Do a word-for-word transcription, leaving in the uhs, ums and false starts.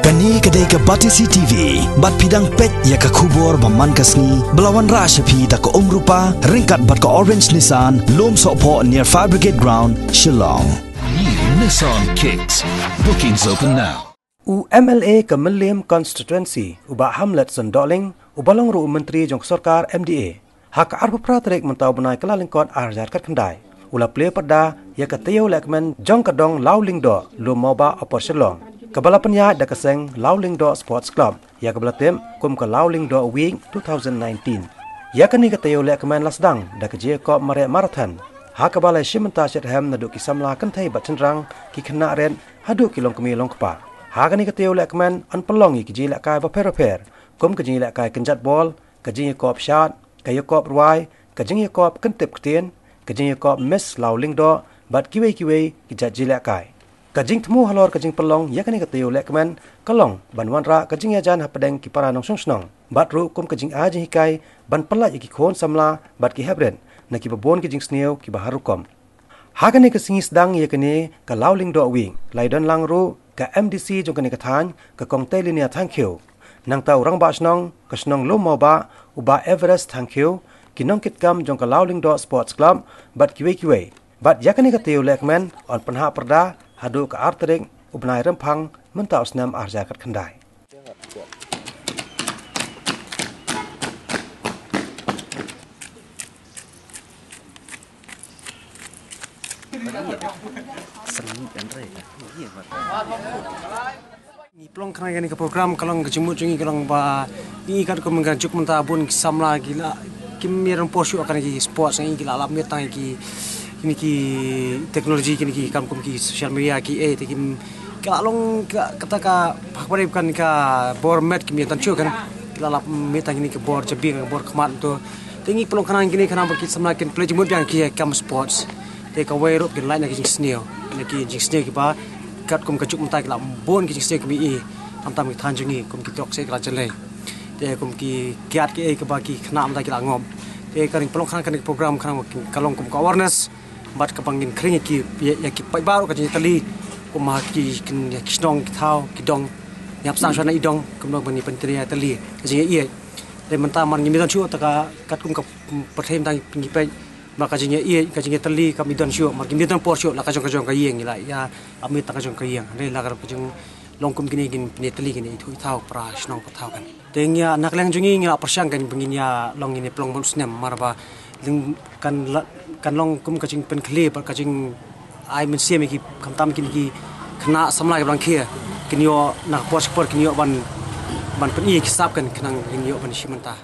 Kane ka dei ka Batesi T V, bad phi dang peit ïa ka khubor ba man ka sngi, ba la wanrah sha phi da ka Umrupa, ryngkat bad ka Orange Nissan, Lumsohphoh near Fire Brigade Ground, Shillong. New Nissan Kicks. Bookings open now. U M L A ka Mylliem Constituency, u Bah Hamletson Dohling, uba long ruh u Myntri jong ka Sorkar M D A, ha ka arphew phra tarik mynta u bnai Kyllalyngkot ar hajar khatkhyndai, u la plie pyrda ïa ka taïew lehkmen jong ka dong Lawlyngdoh, Lum Mawbah, Upper Shillong, kaba la pynïaid da ka seng Lawlyngdoh Sports Club, ïa kaba la tip kum ka Lawlyngdoh Week two thousand nineteen. Ïa kane ka taïew lehkmen la sdang da ka jingïakop mareh marathon, ha kaba la shim bynta shitrhem naduh ki samla kynthei bad shynrang, ki khynnah rit haduh ki longkmie longkpa. Ha kane ka taïew lehkmen yn pynlong ïa ki jingïalehkai bapher bapher, kum ka jingïalehkai kynjat bol, ka jingïakop shad, ka ïakop rwai, ka jingïakop kyntip ktien, ka jingïakop Miss Lawlyngdoh, bad kiwei kiwei ki jait jingïalehkai. Ka jingthmu halor ka jingpynlong ïa kane ka taïew lehkmen ka long ban wanrah ka jingïajan hapdeng ki para nongshong shnong, bad ruh kum ka jingai jinghikai ban pyllait ïa ki khun samla bad ki heprit na kiba bun ki jingsniew kiba har rukom. Ha kane ka sngi sdang ïa kane ka Lawlyngdoh Week, la ïadon lang ruh ka M D C jong kane ka thaiñ, ka Kong Tailinia Thangkhiew, nangta u Rangbah Shnong ka shnong Lum Mawbah, u Bah Everest Thangkhiew, ki nongkitkam jong ka Lawlyngdoh Sports Club, bad kiwei kiwei. Bad ïa kane ka taïew lehkmen yn pynhap pyrda haduh ka ar tarik u bnai Rymphang mynta u snem ar hajar khatkhyndai. Ngi pynlong kane ka program ka long ka jingmut jong ngi ka long ba ngi katkum ka juk mynta bun ki samla ki la kim ïa don por shuh kane ki sports, ngi ki la lap miet tang ki, kine ki technology, kine ki kam kum ki social media ki, eh, te kim, ki la long ka, kata ka phak bare kan ka bor met kim ïa tan shuh kan, ki la lap miet tang kine ki bor jabieng, bor khmat to. Te ngi pynlong kane kine kane ba ki samla kin pynlait jingmut biang ki kam sports. Te kawei ruh kin lait na ki jingsniew, na ki jingsniew kiba katkum ka juk mynta ki la bun ki jingsniew kiba i, khamtam ki thaiñ jong ngi kum ki tok se ki la jyllei. Te kum ki kiad kiei kiba ki khynnah mynta ki la ngop. Te ka ring pynlong kane ka program kane ka long kum ka awareness, bad kaba ngin khring ïa ki, ïa, ïa ki paidbah ruh ka jingïatylli, kum ha ki, kin, ïa ki shnong, ki thaw, ki dong, ïa psang shwa na i dong, kumno ban ïa pyntylli ïa ka jingïaieit. Te mynta mar ngim don shuh ta ka katkum ka pyrthei mynta ngi peit, mar ka jingïaieit, ka jingïatylli kam don shuh, mar ngim don por shuh la ka jong ka jong ka ïing, la ïa lap miet tang ka jong ka ïing. Hynrei la ka jong long kum kine kin pynïatylli kine ithuh ithaw para shnong para thaw kan. Te ngi ïa na ka liang jong ngi ngi la pyrshang kan ba ngin ïa long, ngin ïa pynlong bad u snem, mar ba ling kan la, kan long kum ka jingpynkhlie bad ka jingai mynsiem ïa ki, khamtam kine ki khynnah samla kiba dang khia, kin ïoh na ka por sha ka por kin ïoh ban, ban pyni ïa ki sap kan, khnang kin ïoh ban shim bynta.